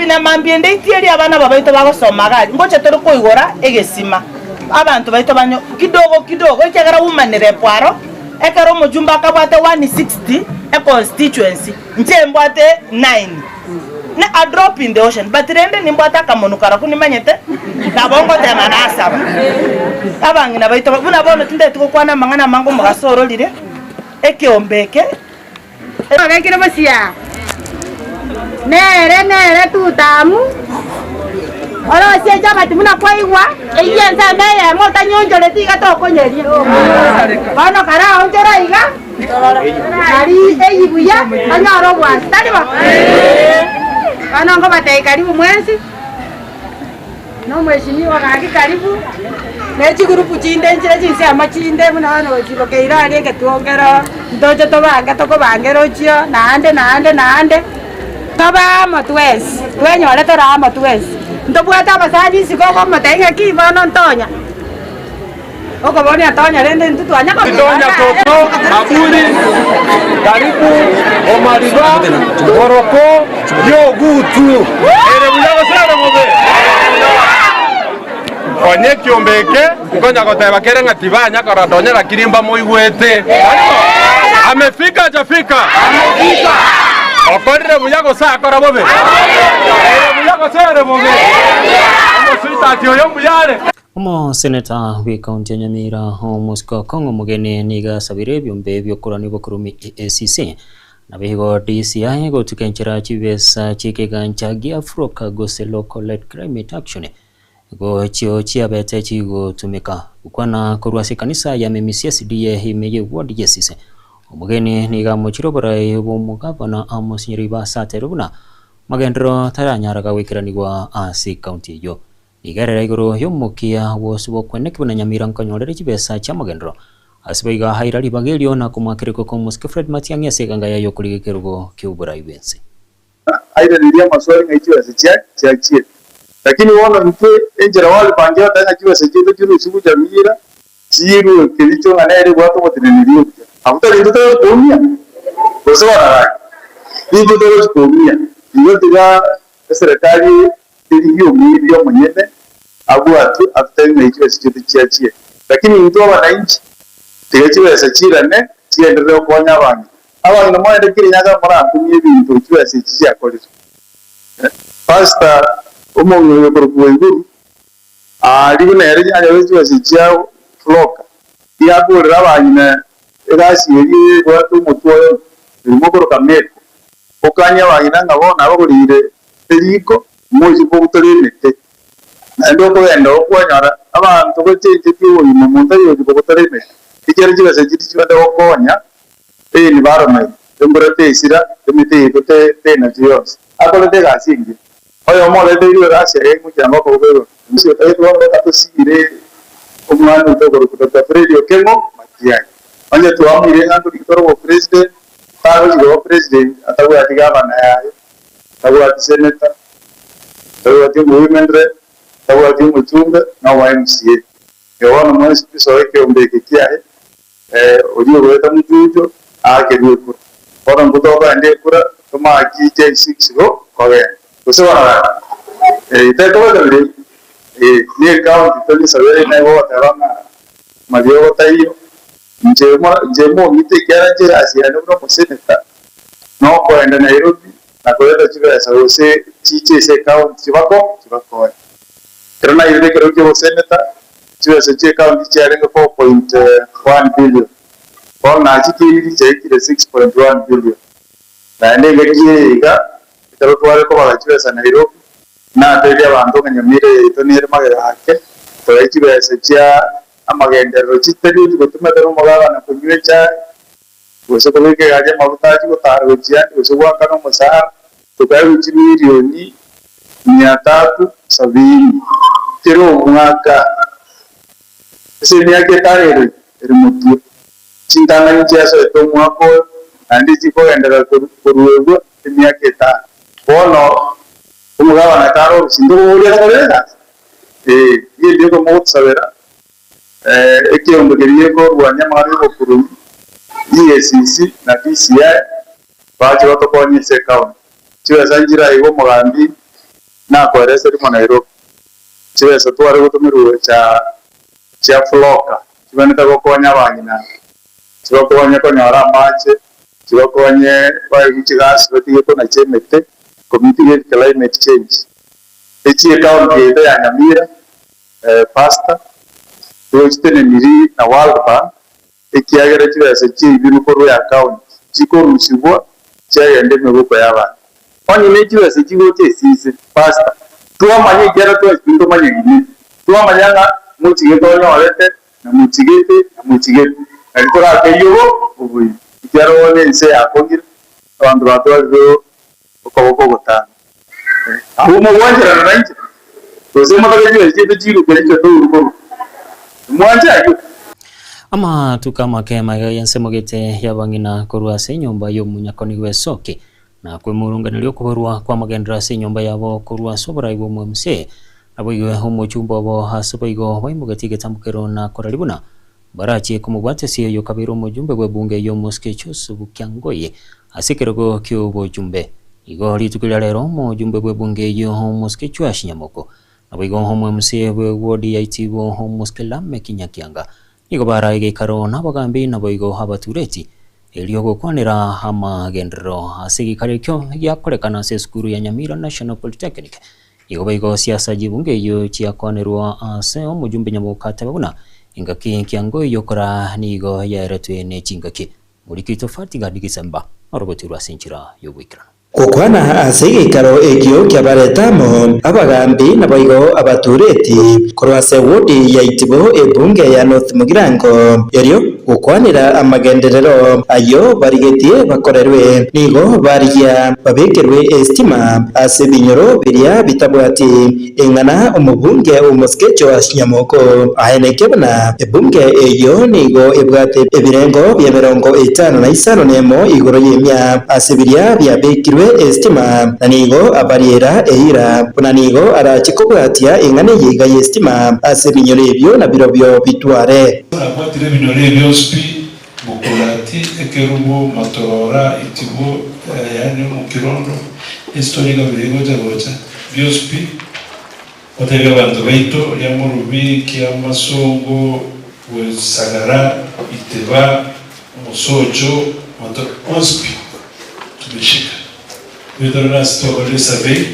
Mambia na mambia ende itieri abana aba baito bagosoma iga aria, ngocha tore koigora egesima, abanto baito banyo kidogo kidogo, ekiagera woman rep aro, ekero omojumbe akabwate 160 econstituency, inche mbwate nine, na a drop in the ocean, but rende nimbwate akamonu karakwo nimanyete, nabo ngotema nasaba. Abang'ina baito buna bono tintageti gokwana amang'ana amange omogaso ororire, ekeombe eke. Obekire bosio aa, nere nere Tutamu, orosie echabati buna kwaigwa, eyio ensemo eyemo otanyionchoreti iga tokonyeria. Bono karaonchore iga, nari eyie buya, tonyore obwansu, tari bo? Bono nkobatebia karibu mwensi. Na omweshimiwa gaki karibu, ne chigurupu chinde nchire chinsemo chinde buna bono gochibokeire aria egetwongero, ntoche tobange tokobangera ochio, naende naende naende, tobe amo twensi, twenyore tore amo twensi. Ntobwate abasani isiko okomotebia ng'aki bono ntonya. Okoboria tonya rende intwe twanya Tonya Koko, Maburi, Karibu, Omariba, Moroko, Riogutu. Ere buya gose ere bobe? Konya ekiombe eke nkonya goteba kere ng'a tibanya korora tonya lakini mbamoigwete. Amefika hajafika? Okorire buya gose akora bobe? Ere buya gose ere bobe? Omoswitati oyo mbuya are? Omoseneta bw'ekaunti ya Nyamira Omosike Okong'o Omogeni nigo asabire ebiombe bi'okorwania obokurumi EACC na boigo DCI gotuka enchera chibesa chi'ekegancha gia Froka gose Local Led Climate Action gochio chiabete chigotumeka. Gokwana korwa ase ekanisa ya Memisia SDA ime y'eward y'Esise, Omogeni nigo amochire oborai bw'omogavana Amos Nyaribo ase aterwe buna magenderero taranyaraga goikeranigwa ase ekaunti eyio. Igerera igoro y'omokia bwonsi bw'okweneki buna Nyamira nkonyorere chibesa chi'amagenderero. Ase boigo ahaira ribaga erio na komoakera ekoko omosike Fred Matiang'i ase eganga yaye y'okoriga ekerogo ki'oborai bw'ense. Airaneria amaswali ng'ai chibesa chia chiachiete. Lakini bono intwe enchera walipangia goteba ng'a chibesa chiaito chirusigwe Nyamira chiirwe Kericho ng'a nere ebwate oboteneneri obuya. Abwo tari intwe togochi koumia? Gose bono gaki? Nintwe togochi koumia. Igo tiga eserekari Erigia omoibi omonyene abwatwe atotebie ng'ai chibesa chiaito chiachie. Lakini intwe abananchi tiga chibesa chiirane chigenderere gokonya abang'ina. Abang'ina moende Kirinyaga morankumie ebinto chibesa echi chiakorire. Pastor omong'ina oyo okorokwa Waiguru aria buna ere anyorete chibesa echi chia floka iga akorera abang'ina egasi eria ebwate omotwe oyomo eri mokoroka meko. Okania abang'ina ng'a bono abagoreire eriko, mochie kobutora emete. Naende okogenda oo kwanyora abanto bachenchetie obogima, omonto aye ochia kobutora emete, ekiagera chibesa chiria chibande gokonya environment, embura tesira, emete yaito tenachwa yonsi. Akorete egasi engiya. Oyomo oreteirwe egasi aye ngochia okoboko igoro. Gose otagete bono mpaka tosibire omwana oito okorokwa Doctor Fred Okengo Matiang'i. Onye twamoire ng'a nkoriki tore obopresident, tagochi koba president atabwati gavana yaye. tabwati senator, tabwati omowomen rep, tabwati omochumbe, na omo MCA. Igo bono mwensi tisoa ekeombe eke kiaye, oria ogoeta mochucho aakerwe ekura. Bono intwe tokoenda ekura tomaki J6 go kogenda. Gose bono gaki? Tekobeka birebi, ne ecounty tonyesabere naye gogoteba ng'a mariogo taiyo, inche inche mong'ite ekiagera inche egasi yane buna omosenator, nokoenda Nairobi na koreta chibesa gose chiche ase ecounty chibako chibakonye. Ekero nairire ekerogo kia obosenator, chibesa chia ecounty chiarenge 4.1 billion, bono nachikiniri chiaikire 6.1 billion. Naende engaki eye iga, ekero tware kobaga chibesa Nairobi, natebia abanto ng'a Nyamira yaito nere magega ake, toe chibesa chia amagenderero chitari gochi gotumeka nomogabana konywa echae, gose kobeka egari amaguta achie gotara gochia ande, gose goakana omosara, tokaegwa chimilioni mia tatu sabini kera omwaka ase emiaka etano ere ere motwe. Chintang'ani chiasoete omwaka oyo, naende chikogenderera koruegwa emiaka etano. Bono omogabana kare orosinto okoboria akorere egasi? Ee, egento ekomogotusabera Ekeombe keria gekorwania amang'ana y'obokurubi, EACC na DCI, bache batokonye ase ecounty. Chibesa nchire aiga omogambi. Nakoerese rimo Nairobi, chibesa tware gotomerwa gocha chia Floka chibanete gokonya abang'ina, chibakonye konyora amache, chibakonye baegwe chigasi batige konacha emete, ko mitigate climate change. Echi ecounty yaito ya Nyamira, Pastor, tochiteneniri na World Bank, ekiagera chibesa chiaibirwe korwa eaccount chikorusigwa chiagenda emegoko y'abanto. Onye ne chibesa chigocha esise, pastor, twamanya ekiagera twensi ntomanyegine, twamanya ng'a mochigete onyorete, na mochigete, na mochigete, nari torakerie obo oboina, ekiagera bono ense yakong'ire, abanto batwarire okoboko ogotambe. Abwo mogwancherana nainche, gose motake chibesa chiaito chiruke inche touru korwa? Timwancha ayio? Amatuko amake magega y'ensemo gete y'abang'ina korwa ase enyomba y'omonyakoni bw'esoki, na kwemurunganeria okoborwa kw'amagenderero ase enyomba yabo korwa ase oborai bw'omwemuse. Naboigo omochumba obo ase boigo baimogetie egetambokero na koraria buna Barachie komobwatesia oyokabeire omojumbe bw'ebunge y'omosike Joseph Kiangoi ase ekerogo ki'obochumbe. Igo rituko ria rero omojumbe bw'ebunge eyio omosike Joash Nyamoko naboigo omwMCA bw'ewodi ya Itibo omosike Lameck Nyakianga nigo barae geikaro nabagambi naboigo abatureti erio gokwanera amagenderero ase egeikaro ekio giakorekana ase esukuru ya Nyamira National Polytechnic. Igo boigo siasa chibunge eyio chiakwanerwa ase omojumbe Nyaboka ateba buna engaki ekiango eyio kora nigo yaeretwe ne chingaki. Moriki Tofati Gadi Gisemba orogotirwe ase enchera y'oboikeranu. Gokwana ase egeikaro ekio kiabareta amo abagambi naboigo abatureti korwa ase wodi ya Itibo ebunge ya North Mugirango, erio Gokwanera amagenderero ayio barigetie bakorerwe, nigo barigia babekerwe esitima ase ebinyoro biria bitabwati ing'ana. Omobunge omosike Joash Nyamoko aeneke buna ebunge eyio nigo ebwate ebirengo bi'emerongo etano na isano nemo igoro y'emia ase biria biabekirwe esitima, na nigo abariera eira buna nigo arache kobwatia ing'ana eye iga y'esitima ase ebinyoro ebio nabirobio bitware. Nabwatire ebinyoro ebi bionsi pi, Bokorati, Ekerubo, Matorora, Itibo, yaani Omokirondo, estori iga bire gocha gocha, bionsi pi, gotebia abanto baito, Riamorubi, Kiamasongo, Bwesagara, Iteba, Omosocho, Mato, onsi pi, tumeshika. Goetera ase twakorire esurvey,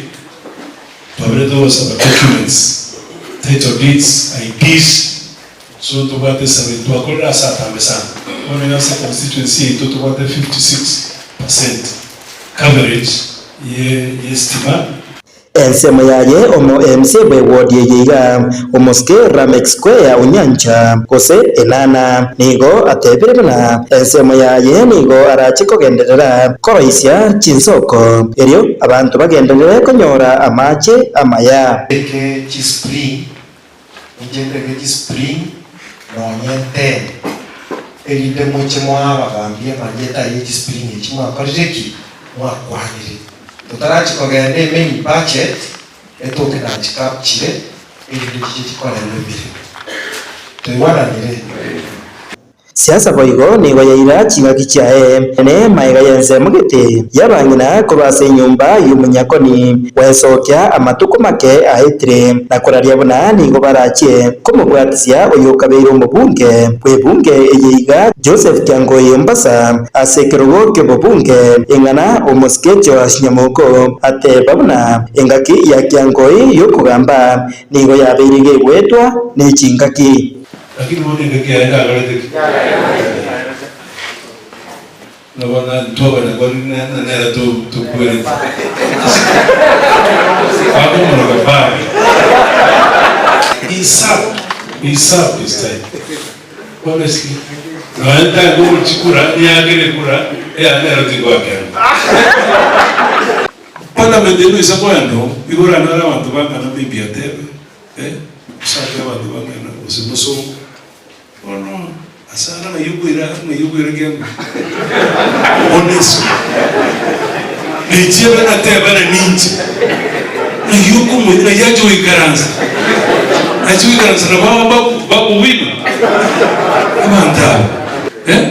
twabere togosaba documents, title deeds, IDs, So ntobwate esurvey twakorire ase atambe sana. Bono iga ase constituency yaito tobwate 56% coverage ye estima. Ensemo yaye omo MC bwe ward eye iga, omosike Rameck Square Onyancha gose Enana nigo atebire buna ensemo yaye nigo arache kogenderera koroisia chinsoko erio abanto bagenderere konyora amache amaya. Eke chispring Inche ntege chispring nonye ntene, erinde moche moe abagambi amarieta aye chispring echi mwakorire ki? Mwakwanire. Totarachi kogenda emain budget, etoke nachicapture erinde chiche chikorerwe emeremo. Toigwananire? Siasa boigo nigo yaira chingaki chiaye, ne magega y'ensemo gete y'abang'ina korwa ase enyomba y'omonyakoni, gwesokia amatuko make aetire, na koraria buna nigo barachie komobwatisia oyokabeire omobunge bw'ebunge eye iga Joseph Kiangoi Ombasa ase ekerogo ki'obobunge, ing'ana omosike Joash Nyamoko ateba buna engaki ya Kiangoi y'okogamba nigo yabeire iga egwetwa nechingaki. Lakini bono engaki yaye ndakorete ki? Na bono intwe abanyakoni na nere tokwerete. Bakomoroka baba. He served, he served his time. Honestly, nonya ntari gochikura, niakere ekura, eya nero tingoakera. Parliament eno ase koenda oo, igo oranyore abanto bang'ana maybe atebe. Osache abanto bang'ina gose mosongo, bono ase ara ng'ai okoira ng'ai okoira kiang'u honestly nechiebe natebana ninche ng'ai okomo ng'ai ache goikaransa ache goikaransa na baba babu babu wino abanto aba eh.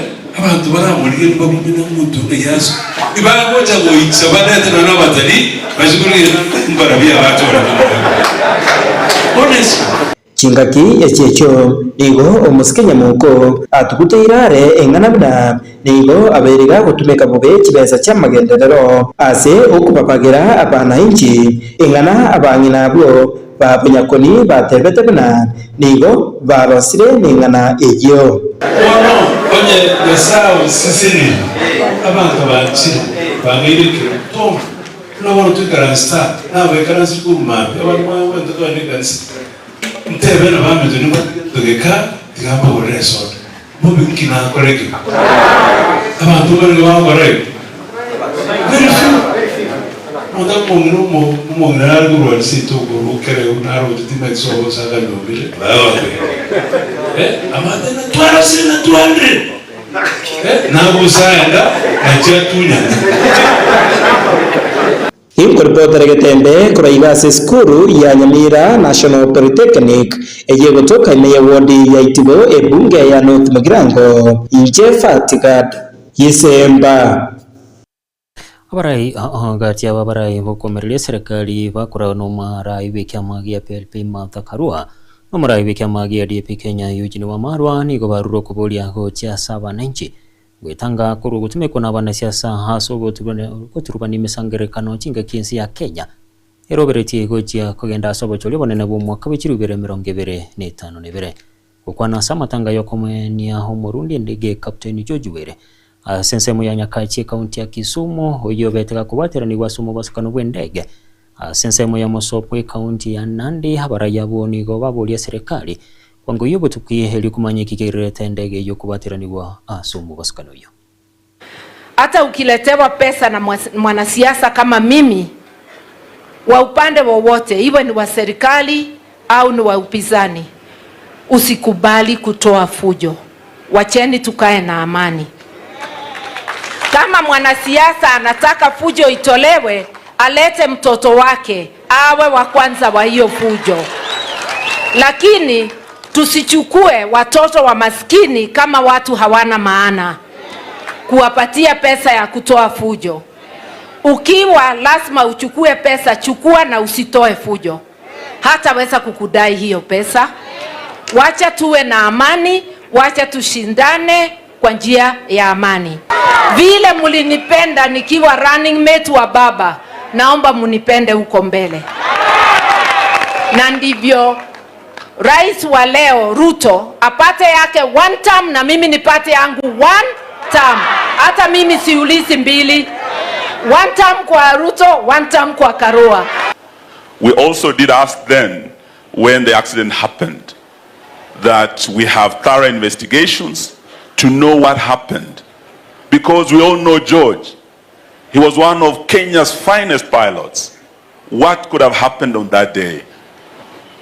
Abanto baramorigererie bagumie na omonto buna Yeso, tibagocha goicha barete nonya nabatalii bache korigereria mbarabwo abachorete omorembe. Honestly. Chingaki echi echio nigo omosike nyamoko atuguteire are eng'ana buna nigo abeire gagotumeka bobe chibesa chi'amagenderero ase okobabagera abanainchi, eng'ana abang'ina abwo ba bonyakoni batebete buna nigo barosire neng'ana eyio. Bono onye Nyasae osesenirie abanto banchire, bang'eire ekero, Tom, buna bono toikaransete aa, nabaikaransire korwa mambia, abande mwagwete togende ekanisa, ntebe nabaminto nimbwate gento geka, tiga mbagorere esoda. Bobe nki nakora ekio? Abanto mbarenge bagokora igo? Very few. Omonto omong'ina omo omong'ina nare korwa seito okorwa okere naroche timanyeti sobo gose akanyomire. Eh, amate na twarosire na 200. Eh, nagosaenda nachia tunyana. Inkoripotera egetembe korwa iga ase esukuru ya Nyamira National Polytechnic eyio egotoka ime ye ward ya Itibo ebunge ya North Mugirango. Inche Fatigad Gisemba. Abarai gati aba abarai bokomereria eserekari bakoragwa nomorai bw'ekiama gia PLP Martha Karua na omorai bw'ekiama gia DAP Kenya Eugene Wamalwa nigo barure okoboria gochia ase abananchi Gwetanga korwa ogotumekwa nabanasiasa ase ogoturubania emesangererekano chingaki ense ya Kenya eroberetie gochia kogenda ase obochori obonene bw'omwaka bwe chilifu ibere 25. Gokwana ase amatanga y'okomoenia omorundi endege Captain George Were ase ensemo ya Nyakach ekaunti ya Kisumu oyio obete gakobwateranigwa ase omobasukano bw'endege ase ensemo ya Mosop ekaunti ya Nandi abarai abwo nigo baboria serikali Kwangoyia obotuko erio komanya eki keirerete endege eyio kobateranigwa ase omobasukano oyio. Hata ukiletewa pesa na mwanasiasa kama mimi wa upande wowote iwe ni wa serikali au ni wa upizani, usikubali kutoa fujo. Wacheni tukae na amani. Kama mwanasiasa anataka fujo itolewe, alete mtoto wake awe wa kwanza wa hiyo fujo, lakini tusichukue watoto wa maskini kama watu hawana maana, kuwapatia pesa ya kutoa fujo. Ukiwa lazima uchukue pesa, chukua na usitoe fujo. Hataweza kukudai hiyo pesa. Wacha tuwe na amani, wacha tushindane kwa njia ya amani. Vile mlinipenda nikiwa running mate wa baba, naomba munipende huko mbele, na ndivyo rais wa leo Ruto apate yake one term na mimi nipate yangu one term. Hata mimi siulizi mbili, one term kwa Ruto, one term kwa Karua. We also did ask then when the accident happened that we have thorough investigations to know what happened. Because we all know George. He was one of Kenya's finest pilots. What could have happened on that day?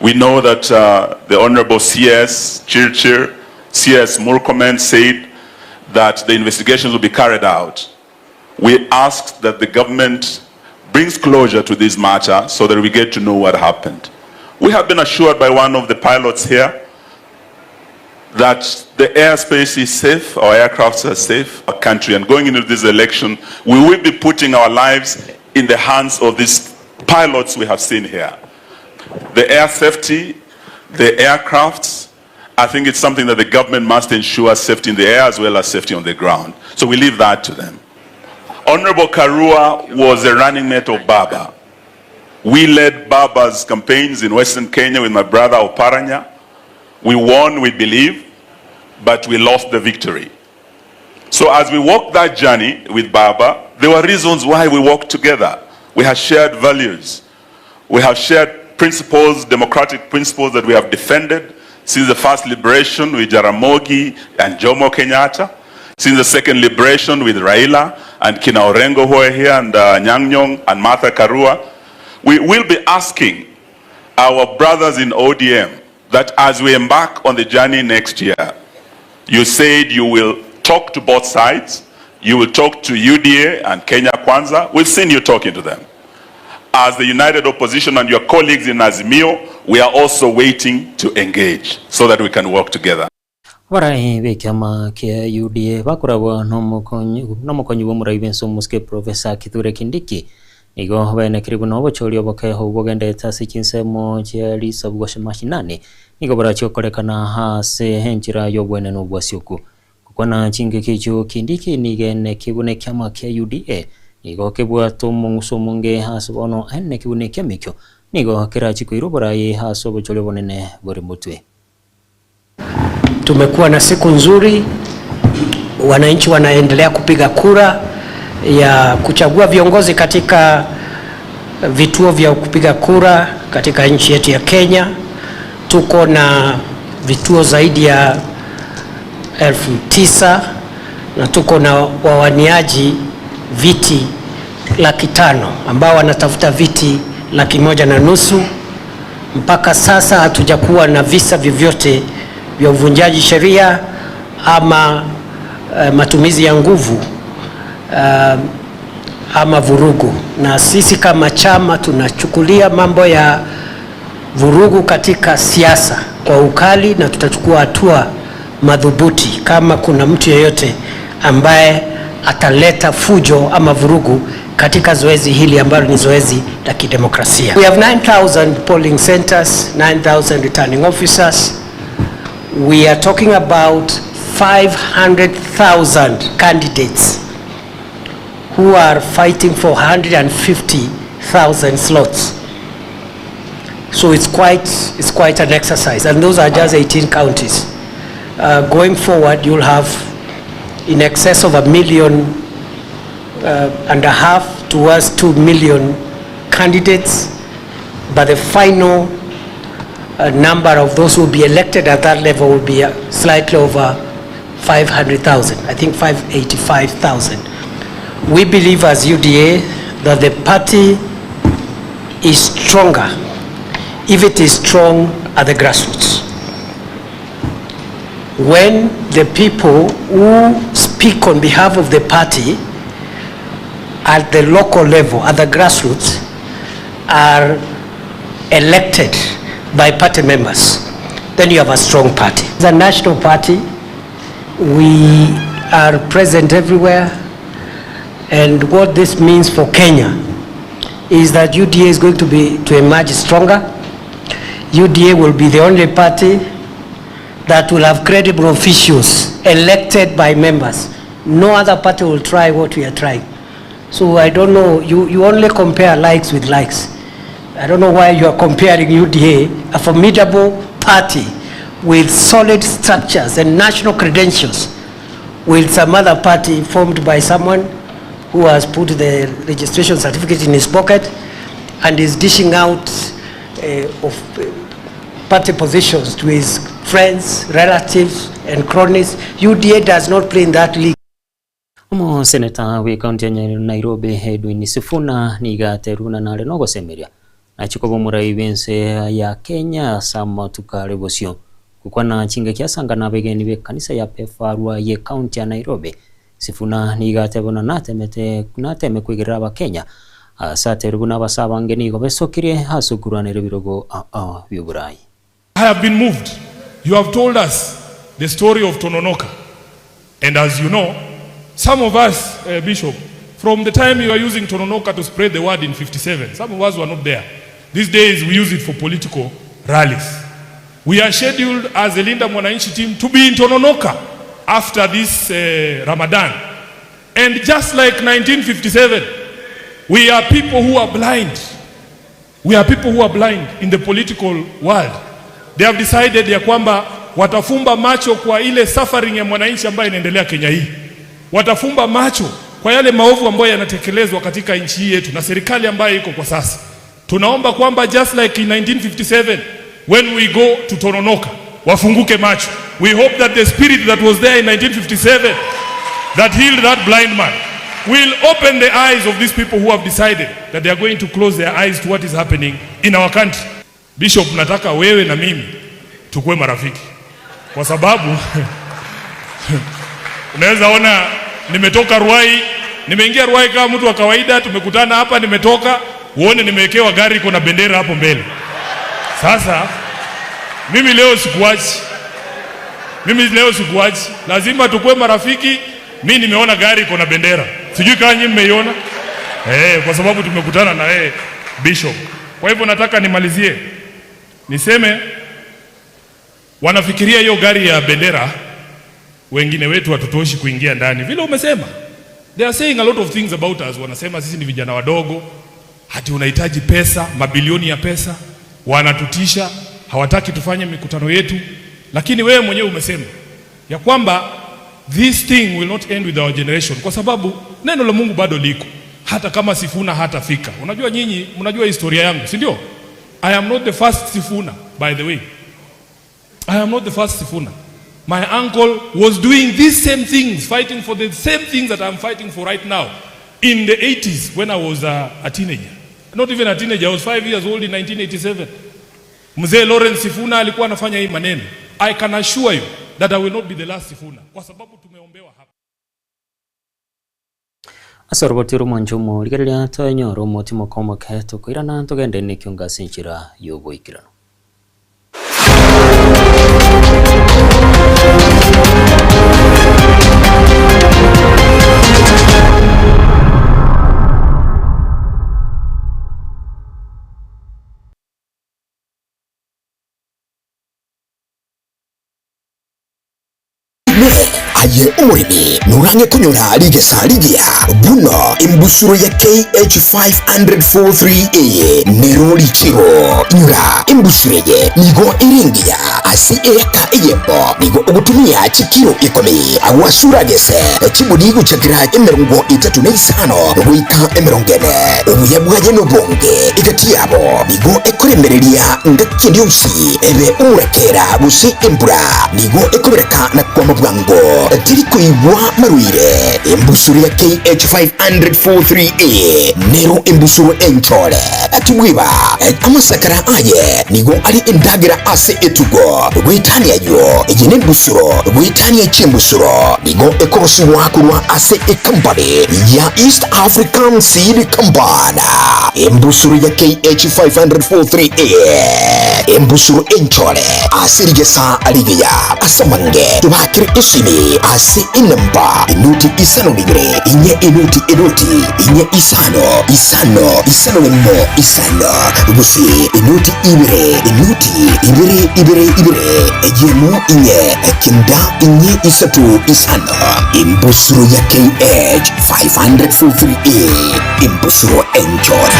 We know that uh, the Honorable CS Chirchir, CS Murkomen said that the investigations will be carried out. We asked that the government brings closure to this matter so that we get to know what happened. We have been assured by one of the pilots here that the airspace is safe, our aircrafts are safe, our country. And going into this election, we will be putting our lives in the hands of these pilots we have seen here. The air safety, the aircrafts, I think it's something that the government must ensure safety in the air as well as safety on the ground. So we leave that to them. Honorable Karua was a running mate of Baba. We led Baba's campaigns in Western Kenya with my brother Oparanya. We won, we believe, but we lost the victory. So as we walked that journey with Baba, there were reasons why we walked together. We have shared values. We have shared principles, democratic principles that we have defended since the first liberation with Jaramogi and Jomo Kenyatta, since the second liberation with Raila and Kina Orengo who are here and uh, Nyang Nyong and Martha Karua. We will be asking our brothers in ODM that as we embark on the journey next year, you said you will talk to both sides. You will talk to UDA and Kenya Kwanza. We've seen you talking to them. As the united opposition and your colleagues in Azimio, we are also waiting to engage so that we can work together. Abarai b'ekiama kia UDA bakorabwa nomokonyi bw'omorai bw'ense omosike Professor Kithure Kindiki nigo baenekire buna obochori oboke obwo bogenderete ase chinsemo chia risabu gose mashinani nigo borachie gokorekana ase enchera y'obwenenu obwasioku. Gokwana chingaki echio Kindiki nigo eneki buna ekiama kia UDA nigo kebwate omong'uso omonge ase bono aeneki buna ekiama ekio nigo kerachie koira oborai ase obochori obonene bore motwe. Tumekuwa na siku nzuri, wananchi wanaendelea kupiga kura ya kuchagua viongozi katika vituo vya kupiga kura katika nchi yetu ya Kenya. Tuko na vituo zaidi ya 9,000 na tuko na wawaniaji viti 500,000 ambao wanatafuta viti 150,000. Mpaka sasa hatujakuwa na visa vyovyote vya uvunjaji sheria ama matumizi ya nguvu ama vurugu. Na sisi kama chama tunachukulia mambo ya vurugu katika siasa kwa ukali, na tutachukua hatua madhubuti kama kuna mtu yeyote ambaye ataleta fujo ama vurugu katika zoezi hili ambalo ni zoezi la kidemokrasia. We have 9,000 polling centers, 9,000 returning officers. We are talking about 500,000 candidates who are fighting for 150,000 slots. So it's quite an exercise, and those are just 18 counties. Going forward, you'll have in excess of a million and a half towards 2 million candidates, but the final number of those who will be elected at that level will be slightly over 500,000, I think 585,000. We believe as UDA that the party is stronger if it is strong at the grassroots. When the people who speak on behalf of the party at the local level, at the grassroots, are elected by party members, then you have a strong party. As a national party, we are present everywhere, and what this means for Kenya is that UDA is going to emerge stronger. UDA will be the only party that will have credible officials elected by members. No other party will try what we are trying. So I don't know, you only compare likes with likes. I don't know why you are comparing UDA, a formidable party with solid structures and national credentials, with some other party formed by someone who has put the registration certificate in his pocket and is dishing out of party positions to his friends, relatives, and cronies. UDA does not play in that league. Omoseneta bw'ekaunti ya Nairobi Edwin Sifuna nigo aterwe nare nogosemeria nachie koba omorai bw'ense ya Kenya ase amatuko are bosio. Gokwana chingaki asanga na abegeni b'ekanisa ya Pefarwa y'ekaunti ya Nairobi Sifuna nigo ateba buna natemete nateme kwegerera abakenya ase aterwe buna abase abange nigo besokirie ase okorwanera ebirogo by'oborai. I have been moved. You have told us the story of Tononoka. And as you know, some of us, Bishop, from the time you were using Tononoka to spread the word in 57, some of us were not there. These days we use it for political rallies. We are scheduled as a Linda Mwananchi team to be in Tononoka after this Ramadan. And just like 1957, we are people who are blind. We are people who are blind in the political world. They have decided ya kwamba watafumba macho kwa ile suffering ya mwananchi ambayo inaendelea Kenya hii. Watafumba macho kwa yale maovu ambayo yanatekelezwa katika nchi hii yetu na serikali ambayo iko kwa sasa. Tunaomba kwamba just like in 1957 when we go to Tononoka, wafunguke macho. We hope that the spirit that was there in 1957 that healed that blind man will open the eyes of these people who have decided that they are going to close their eyes to what is happening in our country. Bishop, nataka wewe na mimi tukue marafiki, kwa sababu unaweza ona nimetoka Ruai, nimeingia Ruai kama mtu wa kawaida, tumekutana hapa, nimetoka uone nimewekewa gari iko na bendera hapo mbele. Sasa mimi leo sikuachi. Mimi leo sikuachi, lazima tukue marafiki. Mi nimeona gari iko na bendera, sijui kama nyinyi mmeiona eh, kwa sababu tumekutana na yeye Bishop. Kwa hivyo nataka nimalizie niseme, wanafikiria hiyo gari ya bendera, wengine wetu hatutoshi kuingia ndani, vile umesema. They are saying a lot of things about us. Wanasema sisi ni vijana wadogo, hati unahitaji pesa, mabilioni ya pesa, wanatutisha, hawataki tufanye mikutano yetu, lakini wewe mwenyewe umesema ya kwamba this thing will not end with our generation, kwa sababu neno la Mungu bado liko, hata kama Sifuna hatafika. Unajua nyinyi mnajua historia yangu, si ndio? I am not the first Sifuna, by the way. I am not the first Sifuna. My uncle was doing these same things, fighting for the same things that I'm fighting for right now in the 80s when I was a teenager. Not even a teenager, I was 5 years old in 1987. Mzee Lawrence Sifuna alikuwa anafanya hii maneno. I can assure you that I will not be the last Sifuna kwa sababu tumeombewa hapa. Ase oroboti rw'omwancho omo, rigereria toenyore omotimoka omoke, tokoirana togende nekiongo ase enchera y'oboikeranu. Inee! Aye omoremi norang'e konyora rigesa rigiya buna embusuro ya KH543 eye nero richiro? Inyora embusuro eye nigo ere engiya ase eeka eyemo nigo ogotumia chikiro ikomi agwasura gese chiburi gochakera emerongo etato na isano goika emerongo ene. Obuya bwaye nobonge egati yabo nigo ekoremereria ngaki ende yonsi ebe omorakera gose embura nigo ekobereka na kwama bwango teri koigwa marwaire. Embusuro ya KH543A nero embusuro enchore tibweba amasakara aye nigo are endagera ase etugo goetania ayio eye nembusuro goetania chimbusuro nigo ekorosigwa korwa ase ecompany ya East African Seed Company. Embusuro ya KH543A embusuro enchore ase rigesa rigiya ase amange tobakere esimi ase enamba enoti isano na ibere inye enoti enoti inye isano isano isano nemo isano gose enoti ibere enoti ibere ibere ibere eyemo inye kenda inye isato isano. Embusuro ya KH543A embusuro enchore.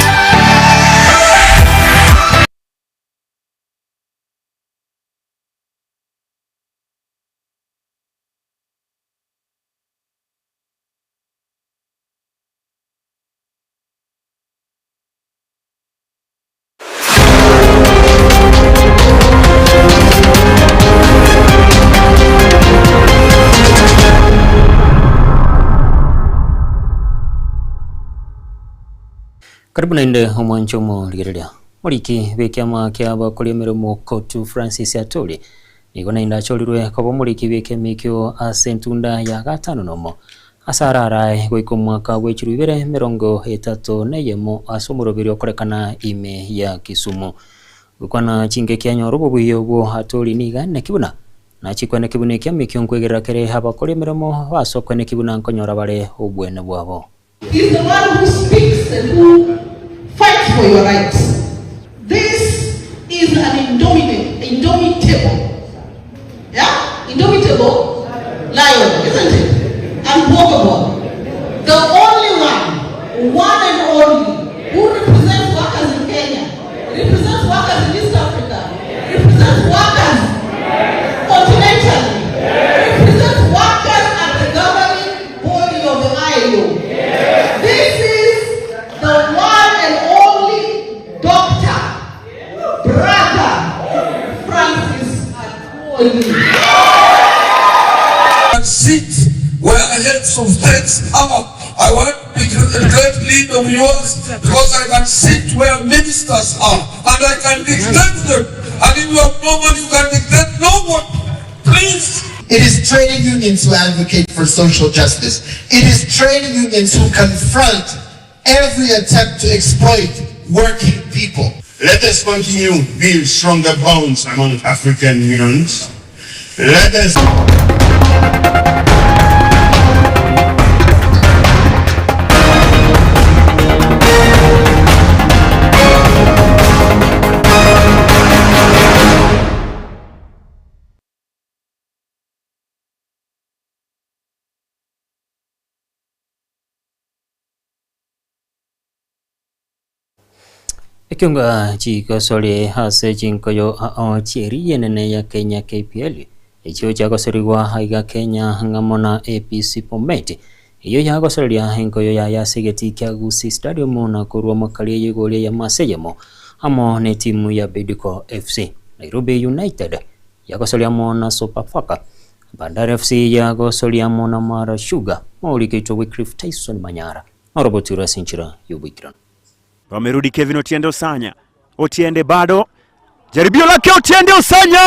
Karibu naende omwanche omorigereria. Moriki bw'ekiama kia abakori emeremo Kotu Francis Atwoli nigo naende achorirwe koba omoriki bw'ekiama ekio ase entunda ya gatano nomo ase ararae goika omwaka bwe chirwe ibere emerongo etato na eyemo ase omoroberi okorekana ime ya Kisumu. Gokwana chingaki anyore obobuya obwo Atwoli nigo aneki buna nachikwaneki buna ekiama ekio nkwegerera kere abakori emeremo basokwaneki buna nkonyora bare obwene bwabo. He's the one who speaks and who fights for your rights. This is an indomitable, indomitable, yeah? Indomitable lion, isn't it? Unwalkable. The only one, one and only, who represents workers in Kenya, represents workers in East Africa, represents workers continentally, represents workers at the governing body of the ILO. This is the one and only Doctor, Brother Francis Atwoli. And sit where heads of states are. I want to be a great leader of yours because I can sit where ministers are and I can dictate them. And if you have no money, you can dictate no one. Please. It is trade unions who advocate for social justice. It is trade unions who confront every attempt to exploit working people. Let us continue to build stronger bonds among African unions. Legacy. Ekionga chigosori ase chinkoyo ao chi'eria enene ya Kenya KPL, echio chiagosorigwa aiga Kenya ng'amo na APC Bomet, eyio yagosoreria enkoyo yaye ase egetii kia Gusii Stadium na korwa omokari eye igoro eyemo ase eyemo amo netimu ya Bidco FC. Nairobi United yagosoria amo na Sofapaka, Bandari FC yagosoria amo na Mara Sugar, Maorikeitwe Wycliffe Tyson Manyara. Norobotirwe ase enchera y'oboikeranu. Wamerudi Kevin Otiende Osanya. Otiende bado. Jaribio lake Otiende Osanya.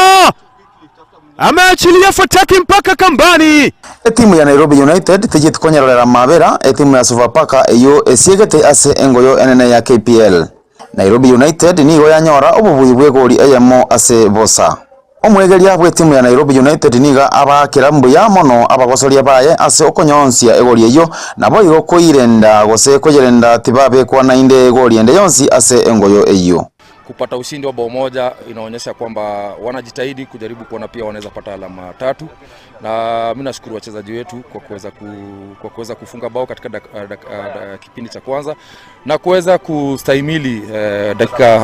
Ameachilia fataki mpaka kambani. Etimu ya Nairobi United tejeti konyerorera mabera etimu ya Sofapaka eyio esiegete ase engoyo enene ya KPL. Nairobi United nigo yanyora obobui bw'egori eyemo ase bosa. Omwegeria bw'etimu ya Nairobi United nigo abaakera mbuya mono abagosoria baye ase okonyonsia egori eyio, naboigo koirenda gose koyerenda tibabekwa naende egori ende yonsi ase engoyo eyio. Kupata ushindi wa bao moja inaonyesha kwamba wanajitahidi kujaribu kuona pia wanaweza pata alama tatu, na mimi nashukuru wachezaji wetu kwa kuweza ku, kwa kuweza kufunga bao katika dak, dak, dak, kipindi cha kwanza na kuweza kustahimili eh, dakika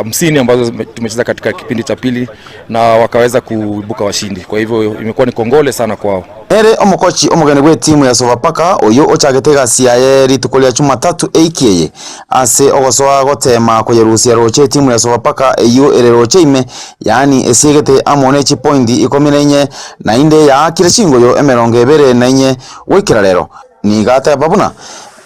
50 ambazo tumecheza katika kipindi cha pili na wakaweza kuibuka washindi. Kwa hivyo imekuwa ni kongole sana kwao. Nere omokochi omogeni bw'etimu ya Sofapaka oyio ochagete egasi yaye rituko ria Chumatatu eiki eye ase ogosoa gotema koyerusia roche etimu ya Sofapaka eyio ere roche ime yaani esiegete amo ne chipointi ikomi na inye naende yaakire chingoyo emerongo ebere na inye goikera rero. Nigo ateba buna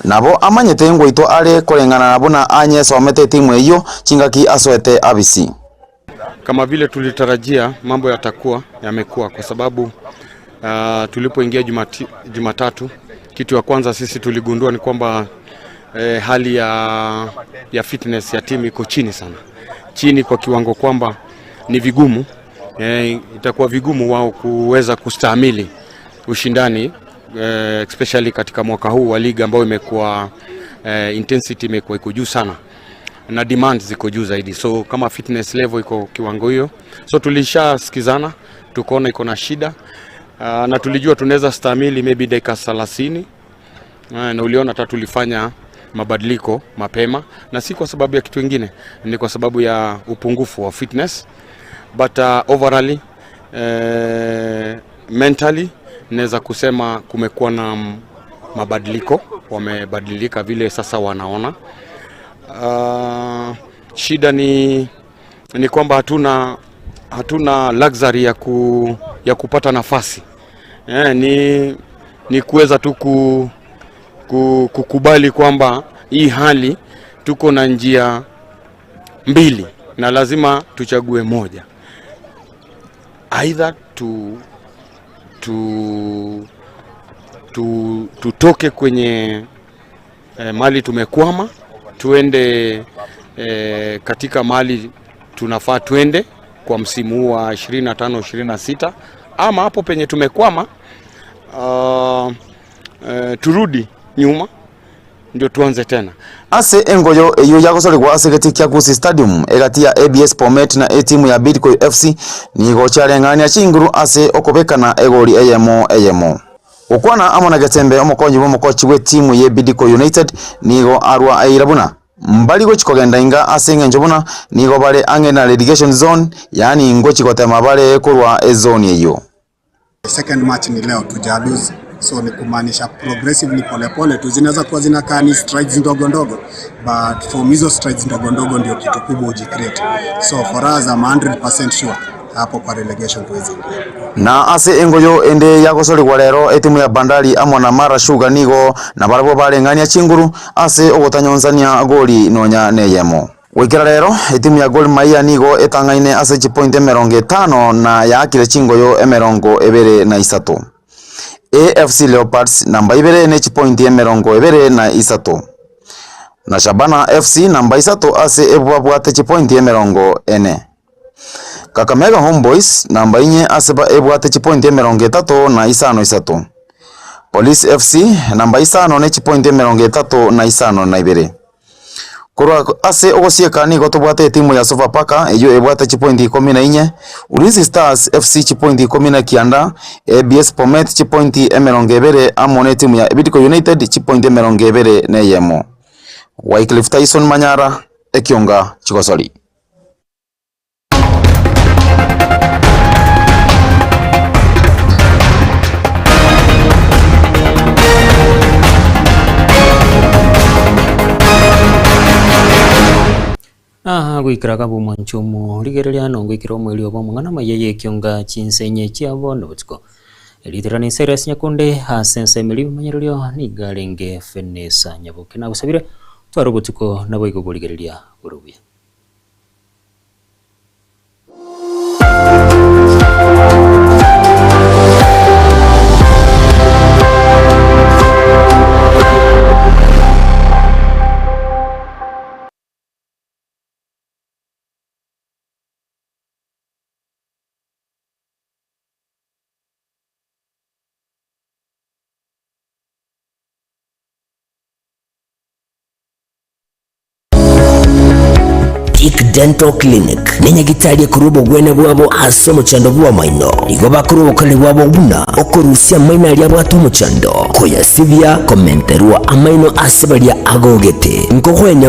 nabo amanyete ngoitwa are koreng'ana na buna anyesomete etimu eyio chingaki asoete abisi. Kama vile tulitarajia mambo yatakuwa yamekuwa, kwa sababu uh, tulipoingia Jumatatu, kitu ya kwanza sisi tuligundua ni kwamba eh, hali ya, ya fitness ya timu iko chini sana, chini kwa kiwango kwamba ni vigumu eh, itakuwa vigumu wao kuweza kustahimili ushindani eh, especially katika mwaka huu wa ligi ambayo imekuwa eh, intensity imekuwa iko juu sana na demand ziko juu zaidi, so kama fitness level iko kiwango hiyo, so tulishasikizana tukaona iko na shida uh, na tulijua tunaweza stahimili maybe dakika 30 uh, na uliona hata tulifanya mabadiliko mapema, na si kwa sababu ya kitu kingine, ni kwa sababu ya upungufu wa fitness but uh, overall eh, mentally naweza kusema kumekuwa na mabadiliko, wamebadilika vile sasa wanaona. Uh, shida ni, ni kwamba hatuna, hatuna luxury ya, ku, ya kupata nafasi eh, ni, ni kuweza tu ku, ku, kukubali kwamba hii hali tuko na njia mbili na lazima tuchague moja, aidha tu, tu, tu, tutoke kwenye eh, mali tumekwama tuende eh, katika mali tunafaa tuende kwa msimu huu wa 25 26, ama hapo penye tumekwama uh, uh, turudi nyuma ndio tuanze tena. Ase engoyo eyio yagosorigwa ase egetii kia Gusii Stadium egati ya ABS Bomet na etimu ya Bidco FC nigo chiareng'ania chinguru ase okobekana egori eyemo eyemo. Gokwana amo na Getembe omokonyi bw'omokochi bw'etimu ye Bidco United nigo arwa aira buna mbari gochi kogenda inga ase eng'encho buna nigo bare ang'e na relegation zone yaani ngochi gotema bare korwa ezoni eyio. Second match ni leo tuja lose, so ni kumaanisha progressively polepole tu zinaweza kuwa zinakaa ni strides ndogo ndogo, but from hizo strides ndogo ndogo ndio kitu kubwa ujicreate. So for us I'm 100% sure hapo kwa relegation tuwezi ingia. Na ase engoyo ende yagosorigwa rero etimu ya Bandari amo na Mara Sugar nigo nabarabwo bareng'ania chinguru ase ogotanyonsania goli nonya neyemo. Goikera rero etimu ya Gor Mahia nigo etang'aine ase chipointi emerongo etano na yaakire chingoyo emerongo ebere na isato. AFC Leopards namba ibere ne chipointi emerongo ebere na isato. Na Shabana FC namba isato ase ebwabwate chipointi emerongo ene. Kakamega Homeboyz namba inye ase ebwate chipointi emerongo etato na isano isato. Police FC namba isano ne chipointi emerongo etato na isano na ibere. Korwa ase ogosieka nigo tobwate etimu ya Sofapaka eyio ebwate chipointi ikomi na inye, Ulinzi Stars FC chipointi ikomi na kianda, ABS Bomet chipointi emerongo ebere amo netimu ya Bidco United chipointi emerongo ebere na eyemo. Wycliffe Tyson Manyara, Ekionga Chigosori. Aa goikera kabe omwancho omorigereria na ogoikera omoerio bw'amang'ana amaya y'ekionga chinsenye chiabo na botuko. Riiterana inse ere ase nyakonde ase ensemo eria y'obomanyererio nigo arenge Fenesa Nyaboke. Nagosabire otware obotuko naboigo borigereria bore obuya. Peak Dental Clinic nenyagitari ekorwa obogwene bwabo ase omochando bw'amaino. Nigo bakorwa obokare bwabo buna okorusia amaino aria abwate omochando, koyasibia, komenterwa amaino ase baria agogete, nkogwenia.